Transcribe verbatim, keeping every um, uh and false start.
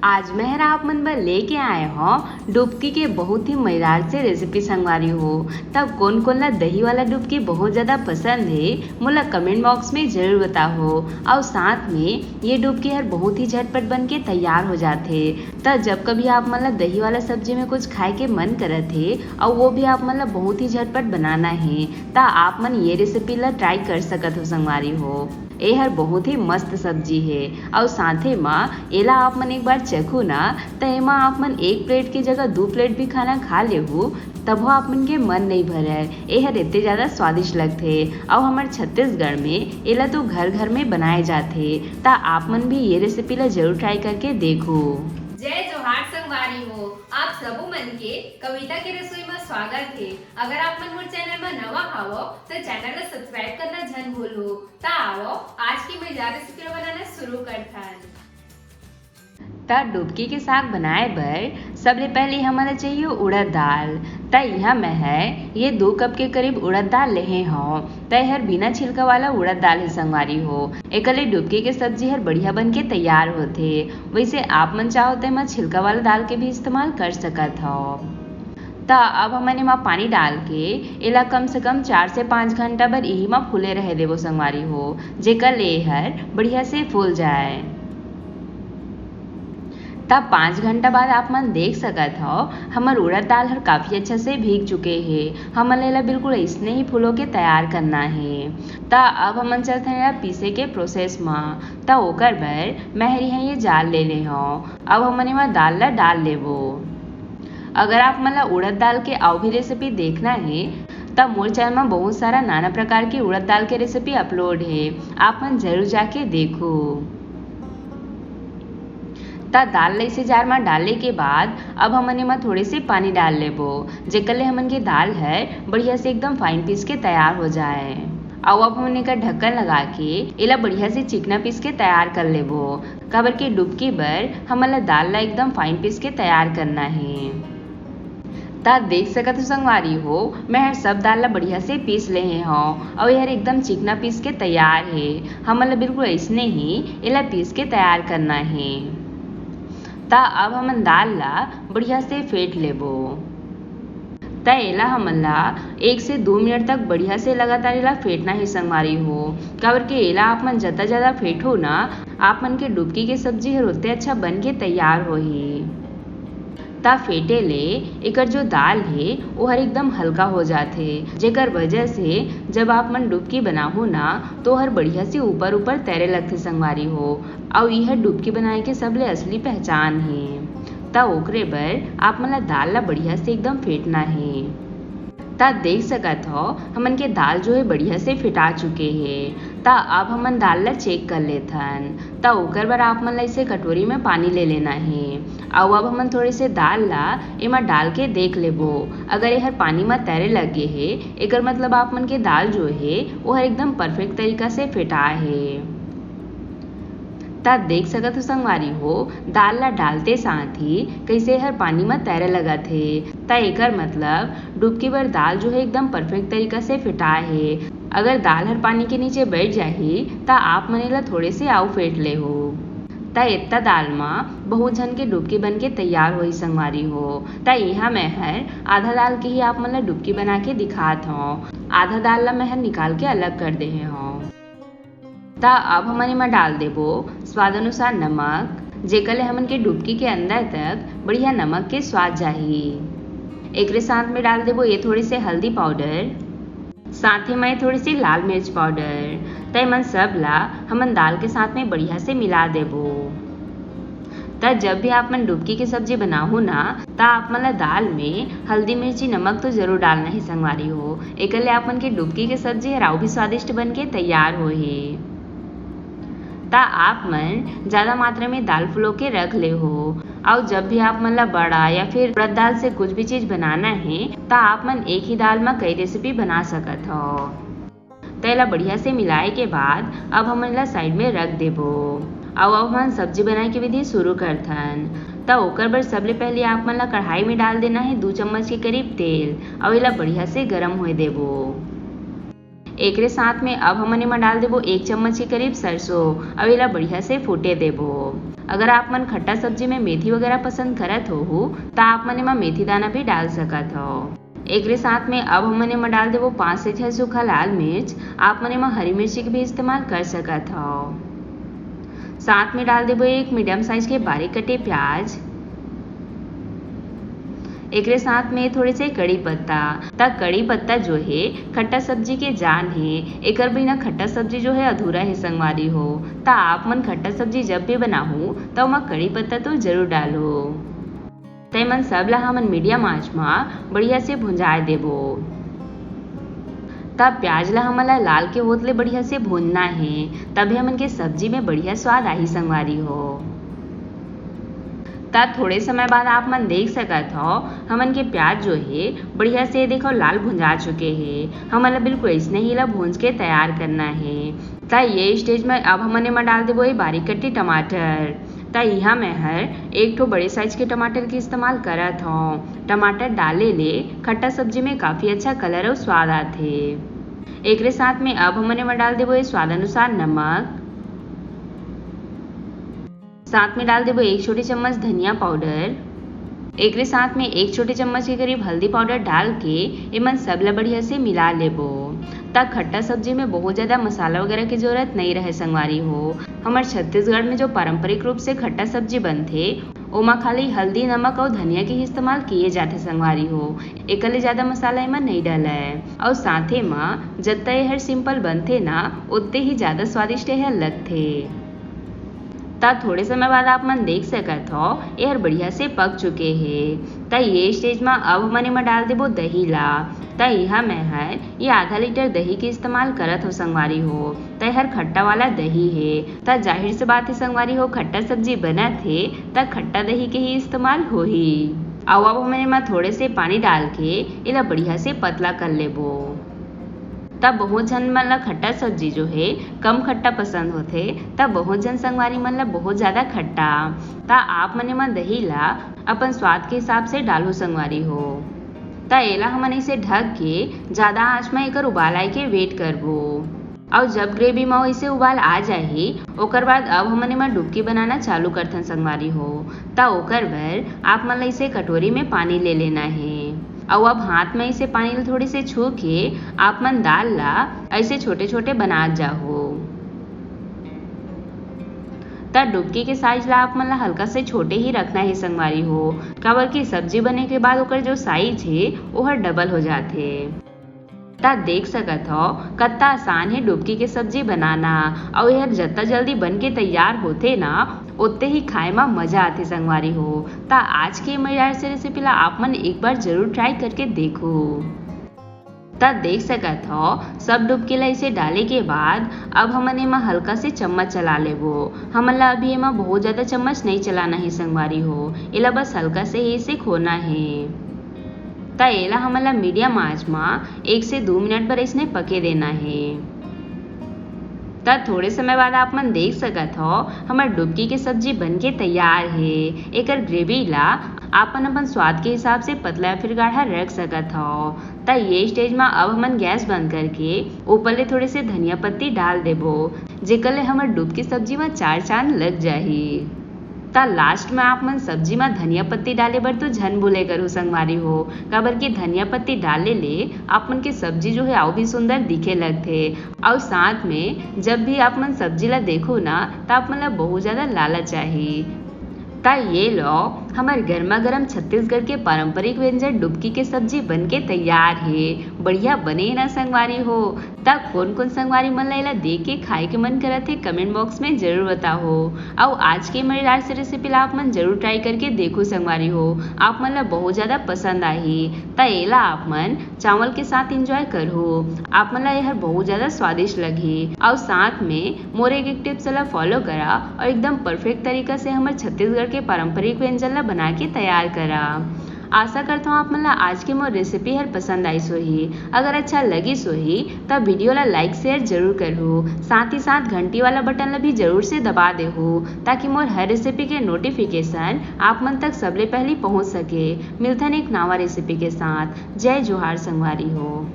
आज मैं हर आप मन बर लेके आए हौं डुबकी के बहुत ही मजेदार से रेसिपी संगवारी हो। तब कोन कोन ला दही वाला डुबकी बहुत ज्यादा पसंद हे, मोला कमेंट बॉक्स में जरूर बताओ। और साथ में ये डुबकी हर बहुत ही झटपट बन के तैयार हो जाथे। त जब कभी आप मन ला दही वाला सब्जी में कुछ खाए के मन करत हे और वो भी आप मन ला बहुत ही झटपट बनाना हे, त आप मन ये रेसिपी ला ट्राई कर सकत हो संगवारी हो। ए हर बहुत ही मस्त सब्जी हे। और साथे मा एला आप मन एक बार चखू ना, त एमा आप मन एक प्लेट की जगह दू प्लेट भी खाना खा लेहू, तभो आप मन के मन नहीं भरय। ए हर इतने ज्यादा स्वादिष्ट लगथे। और हमर छत्तीसगढ़ में एला तो घर घर में बनाए जाथे। त आप मन भी ये रेसिपी ला जरूर ट्राई करके देखो। जय जोहार संगवारी हो, आप सबो मन के कविता के रसोई में स्वागत हे। अगर आप मन मोर चैनल में नवा हावो, तो चैनल ला सब्सक्राइब करना झन भूलो। त आवो, आज की मजेदार रेसिपी बनाना शुरू करथन। त डुबकी के साग बनाए बर सबले पहले हमन ला चाहिए उड़द दाल। त इहाँ मैं है ये दो कप के करीब उड़द दाल लेहे हौं। त ए हर बिना छिलका वाला उड़द दाल हे संगवारी हो। एकर ले डुबकी के सब्जी हर बढ़िया बन के तैयार होथे। वैसे आप मन चाहो त एमा छिलका वाला दाल के भी इस्तेमाल कर सकत हव। त अब हमन एमा पानी डाल के एला कम से कम चार से पाँच घंटा बर इही म फूले रहे देबो संगवारी हो, जेकर ले ए हर बढ़िया से फूल जाए। त पाँच घंटा बाद आप मन देख सकत हव, हमर उड़द दाल हर काफी अच्छा से भीग चुके हे। हमन ला एला बिल्कुल अइसने ही फूलो के तैयार करना हे। त अब हमन चलथन एला पीसे के प्रोसेस म। त ओकर बर मैं हर इहाँ ये जार ले ले हौं। अब हमन एमा दाल ला डाल लेबो। अगर आप मन ला उड़द दाल के अउ भी रेसिपी देखना हे, त मोर चैनल म बहुत सारा नाना प्रकार के उड़द दाल के रेसिपी अपलोड हे, आप मन जरूर जाके देखो। त दाल ला इसे जार म डाले के बाद अब हमन एमा थोड़े से पानी डाल लेबो, जेकर ले हमन के दाल है बढ़िया से एकदम फाइन पीस के तैयार हो जाए। अउ अब हमन एकर ढक्कन लगा के एला बढ़िया से चिकना पीस के तैयार कर लेबो, काबर के डुबकी बर हमन ला दाल ला एकदम फाइन पीस के तैयार करना हे। त देख सकत हो संगवारी हो, मैं हर सब दाल ला बढ़िया से पीस लेहे हौं अउ ए हर एकदम चिकना पीस के तैयार हे। हमन ला बिल्कुल अइसने ही एला पीस के तैयार करना हे। त अब हमन दाल ला बढ़िया से फेंट लेबो। त एला हमन ला एक से दो मिनट तक बढ़िया से लगातार एला फेंटना हे संगवारी हो, काबर के एला आप मन जता ज्यादा फेंटहू ना, आप मन के डुबकी के सब्जी हर ओते अच्छा बन के तैयार होही। त फेंटे ले एकर जो दाल हे, ओहर एकदम हल्का हो जाथे, जेकर वजह से जब आप मन डुबकी बनाहू ना, तो ओहर बढ़िया से ऊपर ऊपर तैरे लगथे संगवारी हो। अउ इहर डुबकी बनाए के सबले असली पहचान हे। त ओकरे बर आप मन ला दाल ला बढ़िया से एकदम फेंटना हे। त देख सकत हव, हमन के दाल जो हे बढ़िया से फेंटा चुके हे। त अब हमन दाल ला चेक कर लेथन। त ओकर बर आप मन ला इसे कटोरी में पानी ले लेना हे। अउ अब हमन थोड़े से दाल ला एमा डाल के देख लेबो। अगर एहर पानी म तैरे लग गे हे, एकर मतलब आप मन के दाल जो हे, ओहर एकदम परफेक्ट तरीका से फेंटा हे। त देख सकत हो संगवारी हो, दाल ला डालते साथ ही कइसे हर पानी म तैरे लगत हे। त एकर मतलब डुबकी बर दाल जो हे एकदम परफेक्ट तरीका से फेंटाए हे। अगर दाल हर पानी के नीचे बैठ जाही, त आप मन एला थोड़े से अउ फेंट लेहू। त एतना दाल म बहुत झन के डुबकी बन के तैयार होही संगवारी हो। त इहाँ मैं हर आधा दाल के ही आप मन ला डुबकी बना के दिखात हौं। आधा दाल ला मैं हर निकाल के अलग कर देहे हौं। त अब हमन एमा डाल देबो स्वाद अनुसार नमक, जेकर ले हमन के डुबकी के अंदर तक बढ़िया नमक के स्वाद जाही। एकरे साथ में डाल देबो ये थोड़े से हल्दी पाउडर, साथ ही में थोड़ी सी लाल मिर्च पाउडर। त एमन सब ला हमन दाल के साथ में बढ़िया से मिला देबो। त जब भी आप मन डुबकी के सब्जी बनाहू ना, त आप मन ला दाल में हल्दी, मिर्ची, नमक तो जरूर डालना ही संगवारी हो। एकर ले आप मन के डुबकी के सब्जी हर अउ भी स्वादिष्ट बन के तैयार होही। त आप मन ज्यादा मात्रा में दाल फुलो के रख लेहू। अउ जब भी आप मन ला बड़ा या फिर उड़द दाल से कुछ भी चीज बनाना हे, त आप मन एक ही दाल म कई रेसिपी बना सकत हव। त एला बढ़िया से मिलाए के बाद अब हमन एला साइड में रख देबो। अउ अब हमन सब्जी बनाए के विधि शुरू करथन। त ओकर बर सबले पहले आप मन ला कढ़ाई में डाल देना हे दू चम्मच के करीब तेल, अउ एला बढ़िया से गरम होए देबो। एकरे साथ में अब हमन एमा डाल देबो एक चम्मच के करीब सरसों, अउ एला बढ़िया से फूटे देबो। अगर आप मन खट्टा सब्जी में मेथी वगैरह पसंद करत होहू, त आप मन एमा मेथी दाना भी डाल सकत हव। एकरे साथ में अब हमन एमा डाल देबो पाँच से छह सूखा लाल मिर्च। आप मन एमा हरी मिर्ची के भी इस्तेमाल कर सकत हव। साथ में डाल देबो एक मीडियम साइज के बारीक कटे प्याज। एकरे साथ में थोड़े से कड़ी पत्ता। त कड़ी पत्ता जो हे खट्टा सब्जी के जान हे, एकर बिना खट्टा सब्जी जो हे अधूरा हे संगवारी हो। त आप मन खट्टा सब्जी जब भी बनाहू त ओमा कड़ी पत्ता तो जरूर डालहू। त एमन सब ला हमन मीडियम आंच म बढ़िया से भुंजाए देबो। त प्याज ला हमन ला लाल के होत ले बढ़िया से भूनना हे, तभे हमन के सब्जी में बढ़िया स्वाद आही संगवारी हो। त थोड़े समय बाद आप मन देख सकत हव, हमन के प्याज जो हे बढ़िया से देखो लाल भुंजा चुके हे। हमन ला बिल्कुल अइसने ही ला भूंज के तैयार करना हे। त ये स्टेज में अब हमन एमा डाल देबो ये बारीक कटे टमाटर। त इहाँ मैं हर एक ठो बड़े साइज के टमाटर के इस्तेमाल करत हव। टमाटर डाले ले खट्टा सब्जी में काफी अच्छा कलर अउ स्वाद आथे। एकरे साथ में अब हमन एमा डाल देबो ये स्वाद अनुसार नमक। साथ में डाल देबो एक छोटी चम्मच धनिया पाउडर। एकरे साथ में एक छोटी चम्मच के करीब हल्दी पाउडर डाल के एमन सब ला बढ़िया से मिला लेबो। त खट्टा सब्जी में बहुत ज्यादा मसाला वगैरह के जरूरत नइ रहे संगवारी हो। हमर छत्तीसगढ़ में जो पारंपरिक रूप से खट्टा सब्जी बनथे, ओमा खाली हल्दी, नमक अउ धनिया के ही इस्तेमाल किए जाथे संगवारी हो। एकर ले ज्यादा मसाला एमा नइ डलय। अउ साथे म जत्ता एहर सिंपल बनथे ना, ओत्ते ही ज्यादा स्वादिष्ट एहर लगथे। त थोड़े समय बाद आप मन देख सकत हव, एहर बढ़िया से पक चुके हे। त ये स्टेज म अब हमन एमा डाल देबो दही ला। त इहाँ मैं हर ये आधा लीटर दही के इस्तेमाल करत हव संगवारी हो। त एहर खट्टा वाला दही हे। त जाहिर से बात हे संगवारी हो, खट्टा सब्जी बनत हे त खट्टा दही के ही इस्तेमाल होही। अउ अब हमन एमा थोड़े से पानी डाल के एला बढ़िया से पतला कर लेबो। त बहुत झन मन ला खट्टा सब्जी जो हे कम खट्टा पसंद होथे, त बहुत झन संगवारी मन ला बहुत ज्यादा खट्टा। त आप मन एमा दही ला अपन स्वाद के हिसाब से डालहू संगवारी हो। त एला हमन इसे ढक के ज्यादा आंच म एकर उबाल आए के वेट करबो। अउ जब ग्रेवी म इसे उबाल आ जाही, ओकर बाद अब हमन एमा डुबकी बनाना चालू करथन संगवारी हो। त ओकर बर आप मन ला इसे कटोरी में पानी ले लेना हे। अउ अब हाथ में इसे पानी ला थोड़ी से छू के आप मन दाल ला ऐसे छोटे-छोटे बनात जाहू। त डुबकी के साइज ला आप मन ला हल्का से छोटे ही रखना हे संगवारी हो, काबर कि सब्जी बने के बाद ओकर जो साइज हे, ओहर डबल हो जाथे। त देख सकत हव, कत्ता आसान हे डुबकी के सब्जी बनाना, अउ एहर जत्ता जल्दी बन के तैयार होथे ना, ओत्ते ही खाए म मजा आथे संगवारी हो। त आज के मजेदार से रेसिपी ला आप मन एक बार जरूर ट्राई करके देखो। त देख सकत हव, सब डुबकी ला इसे डाले के बाद अब हमन एमा हल्का से चम्मच चला लेबो। हमन ला अभी एमा बहुत ज्यादा चम्मच नइ चलाना हे संगवारी हो, एला बस हल्का से ही इसे खोना हे। त एला हमन ला मीडियम आंच म एक से दू मिनट बर अइसने पके देना हे। त थोड़े समय बाद आप मन देख सकत हव, हमर डुबकी के सब्जी बन के तैयार हे। एकर ग्रेवी ला आप मन अपन स्वाद के हिसाब से पतला या फिर गाढ़ा रख सकत हव। त ये स्टेज म अब हमन गैस बंद करके ऊपर ले थोड़े से धनिया पत्ती डाल देबो, जेकर ले हमर डुबकी सब्जी म चार चांद लग जाही। त लास्ट में आप मन सब्जी म धनिया पत्ती डाले बर तो झन भूले करहू संगवारी हो, काबर कि धनिया पत्ती डाले ले आप मन के सब्जी जो हे अउ भी सुंदर दिखे लगथे। अउ साथ में जब भी आप मन सब्जी ला देखो ना, त आप मन ला बहुत ज्यादा लालच आही। त ये लो, हमर गर्मा गर्म छत्तीसगढ़ के पारंपरिक व्यंजन डुबकी के सब्जी बन के तैयार हे। बढ़िया बने हे ना संगवारी हो? त कोन कोन संगवारी मन ला एला देख के खाए के मन करत हे, कमेंट बॉक्स में जरूर बताओ। अउ आज के मजेदार से रेसिपी ला आप मन जरूर ट्राई करके देखो संगवारी हो, आप मन ला बहुत ज्यादा पसंद आही। त एला आप मन चावल के साथ एंजॉय करहू। आप मन ला एहर बहुत ज्यादा स्वादिष्ट लगही। अउ साथ में मोर एक एक टिप्स ला फॉलो करा अउ एकदम परफेक्ट तरीका से हमर छत्तीसगढ़ के पारंपरिक व्यंजन ला बना के तैयार करा। आशा करत हूँ आप मन ला आज के मोर रेसिपी हर पसंद आइस होही। अगर अच्छा लगिस होही त वीडियो ला लाइक शेयर जरूर करहू, साथ ही साथ घंटी वाला बटन ला भी जरूर से दबा देहू, ताकि मोर हर रेसिपी के नोटिफिकेशन आप मन तक सबले पहली पहुँच सके। मिलथन एक नवा रेसिपी के साथ। जय जोहार संगवारी हो।